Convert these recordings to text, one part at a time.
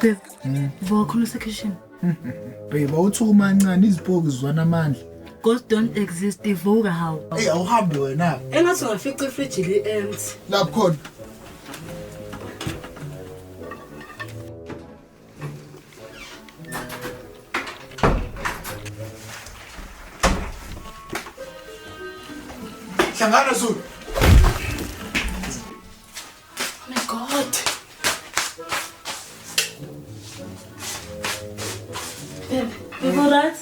Babe, vuka khona usekhishini. Babe, awuthuka umancane izipoki zizwana amandla. Ghosts don't exist, ivuka hawu. Eyi awuhambe wena. Engathi ungafica ifriji li-empty. Lapho khona. Hlangana Zulu. Oh my God. Babe, babe, all right?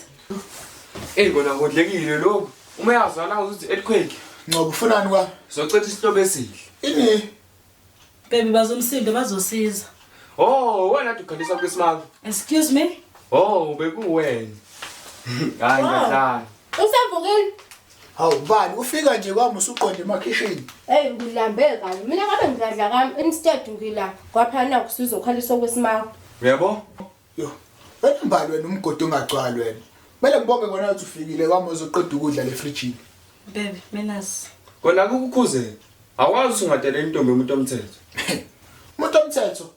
Ey kona kodlekile lokhu. Uma yazwana ukuthi earthquake. Ngcobo ufunani kwa? Zocetha isihlobo esihle. Ini? Baby bazomsindo bazosiza. Oh, wena kade ukhalisa kwesimanga. Excuse me? Oh, bekuwena. Hayi ngiyadlala. Usavukile? Hawu bani ufika nje kwami usuqonde emakhishini. Hey ngilambe kabi. Mina ngabe ngidla kami instead ngila kwaphana naku sizokhalisa okwesimanga. Uyabo? Yo. Wena mbali wena umgodi ongagcwali wena. Kumele ngibonge kona ukuthi ufikile kwami uzoqeda ukudla le frijini. Baby, menas. Kona kukukhuzela. Awukwazi ukuthi ungadela intombi yomuntu omthetho. Umuntu omthetho.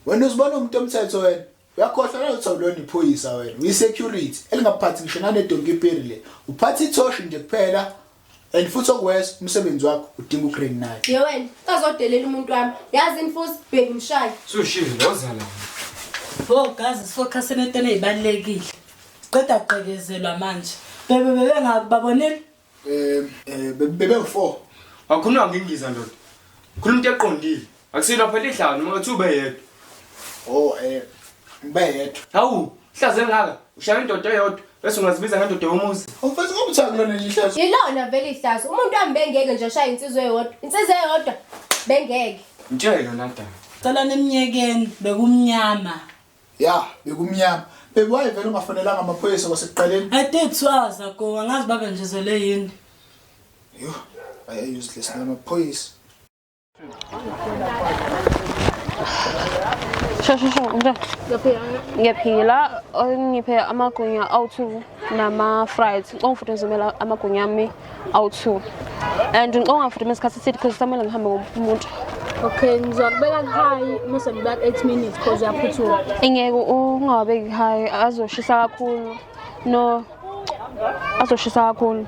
Wena uzibona umuntu omthetho wena. Uyakhohlwa na ukuthi awulona iphoyisa wena. Uyi-security elingaphathi ngisho nanedonki iperi le. Uphatha ithoshi nje kuphela. And futhi okuwes umsebenzi wakho udinga ugrade 9. Ye wena, ukazodelela umuntu wami. Yazi futhi baby mshayi. Sushilo ozala. Oh, guys, sifocus entweni ezibalekile. Siqeda kuqekezelwa manje. Bebe bebe ngababonile? Eh eh bebe u4. Akhuluma ngingiza ndoda. Khuluma into eqondile. Akusilo phela ihlanu uma uthi ube yedwa. Oh eh ngibe yedwa. Hawu, hlaze ngaka. Ushaya indoda eyodwa bese ungazibiza ngendoda yomuzi. Awufethu ngoba uthanda lona nje ihlazo. Yilona vele ihlazo. Umuntu wami bengeke nje ashaya insizwa eyodwa. Insizwa eyodwa bengeke. Mtshele lona daba. Cela nimnyekeni bekumnyama. Ya, bekumnyama. Baby why vele ungafonelanga amaphoyisa kwasekuqaleni? I did swaza go angazi babe njezele yini. Yo, ay useless namaphoyisa. Sho sho sho njani? Ngiyaphila. Ngiphe amagwinya awu-2 nama-fries. Ngicela futhi ngizomela amagwinya ami awu-2. And ngicela ungafudumezi isikhathi eside because kusamele ngihambe ngomuntu. Okay, ngizokubeka ku-high mase ngibeka 8 minutes cause uyaphuthuma. Ingeke ungawabeki high azoshisa kakhulu. No, azoshisa kakhulu.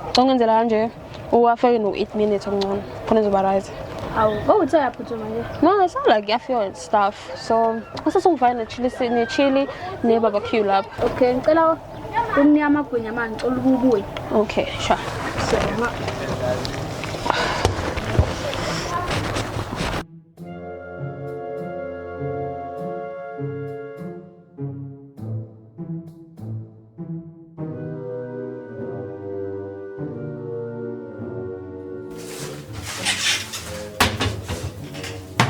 Ngicela ungenzela kanje uwafake no-8 minutes okungcono khona izoba right. Awu, bowuthe uyaphuthuma nje. No, it's not like ngiyafika and stuff. So, asesungifake ne-chili ne-chili ne-barbecue lapho. Okay, ngicela umnike amagwinya manje, ngicela ukubuye. Okay, sure. Siyabonga.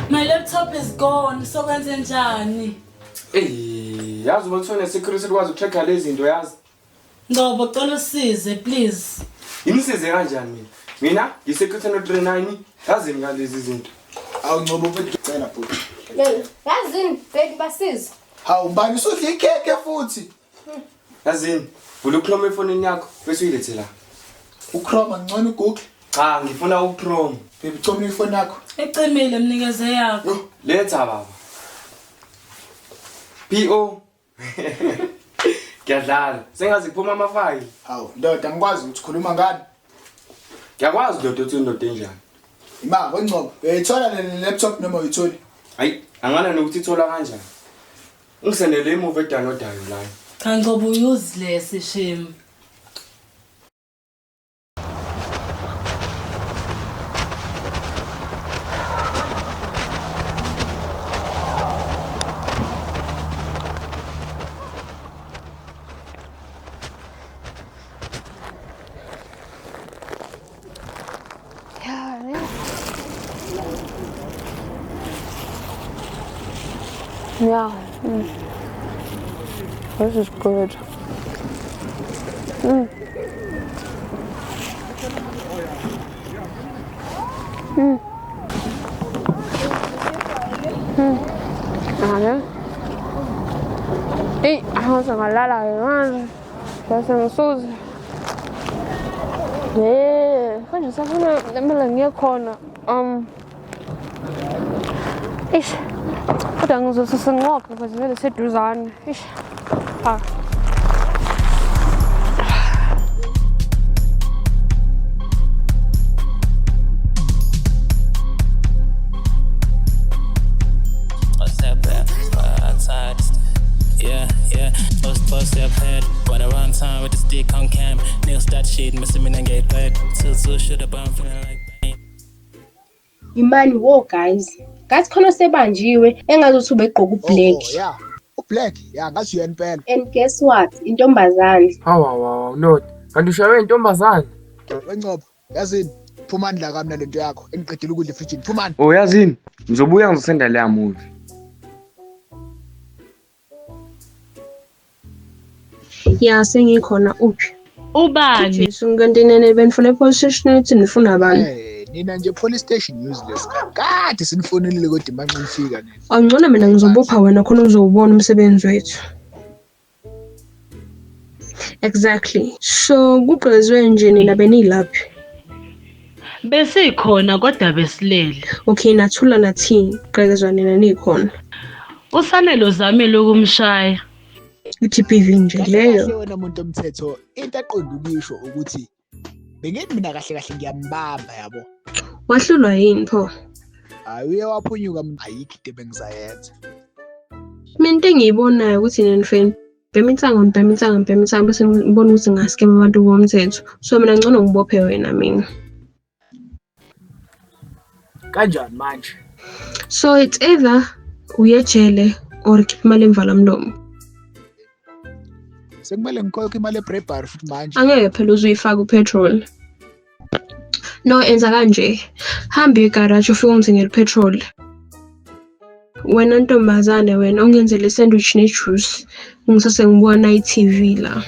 My laptop is gone. Sokwenze njani? Ey, yazi uma kuthiwa ne-security likwazi uku-check-a lezi zinto yazi. Ngcobo cela usize please. Ngimsize kanjani mina? Mina ngi-security no-39 yazini ngalezi zinto. Awu Ngcobo mfethu cela bhuti. Hey, yazini baby basiza. Hawu mbani usudla ikhekhe futhi. Yazini, vula uChrome efonini yakho bese uyilethe la. uChrome ngcono uGoogle. Cha, ngifuna uChrome. Baby coma ifoni yakho. Icimile mnikeze yakho. Letha baba. PO. Ngiyadlala. Sengaze kuphuma amafayili. Hawu ndoda ngikwazi ukuthi ukhuluma ngani. Ngiyakwazi ndoda uthi indoda enjani. Ima weNgcobo, uyayithola le laptop noma uyitholi? Hayi, angana nokuthi ithola kanjani. Ungisendele imovie edownloadayo la. Cha Ngcobo useless shame. Yeah, yeah. Yeah. Mm. This is good. Mm. Mm. Mm. Ah, Eyi, ngaze ngalala-ke manje. Bese ngisuze. Yeah, manje safuna kumele ngiye khona. Eish. Kodwa ngizothi sinqoqe because vele seduzane. Eish. Ah. Yeah, yeah, post up head. Run around town with the stick on cam. Niggas start shit, missing me and get fed. Two, two, shoot up, I'm feeling like pain. Imani wo guys. Ngathi khona sebanjiwe engazuthi ubegqoka ublack. Oh, yeah. Ublack, yeah, ngathi uyena impela. And guess what? Intombazane. Hawu hawu hawu ndoda. Kanti ushaywe intombazane. Wencopho, yazini, phumani la kami nalento yakho. Engiqedile ukudla efrijini. Phumani. Oh yazini, ngizobuya ngizosenda leya movie. Ya sengikhona uphi? Ubani? Jesu kanti nene benifuna e-police station ethi nifuna bani? Eh, nina nje police station useless. Kade sinifonelile kodwa manje nifika nina. Awungcono mina ngizobopha wena khona uzowubona umsebenzi wethu. Exactly. So kugqezwe nje nina benilaphi? Besikhona kodwa besilele. Okay, nathula nathini? Gqekezwa nina nikhona. Usanele uzamile ukumshaya. I-GBV nje Kahle leyo. kahle wena muntu omthetho into aqonda ukuyisho ukuthi bengithi mina kahle kahle ngiyambamba yabo. Wahlulwa yini pho? Hayi uye waphunyuka mina ayikho into ebengizayenza. Mina into engiyibonayo ukuthi nina nifike nibhema insango nibhema insango nibhema insango bese nibona ukuthi ngaskema abantu bomthetho. So mina ngcono ngibophe wena mina. Kanjani manje? So it's either uye ejele or khipha imali emvala mlomo. Sekumele ngikhokhe imali ebribery futhi manje. Angeke phela uze uyifake upetrol. No, enza kanje. Hamba uye egaraji ufike ungithengele upetrol. Wena ntombazane wena ungenzele isandwich nejuice. Ngisase ngibona i-TV la.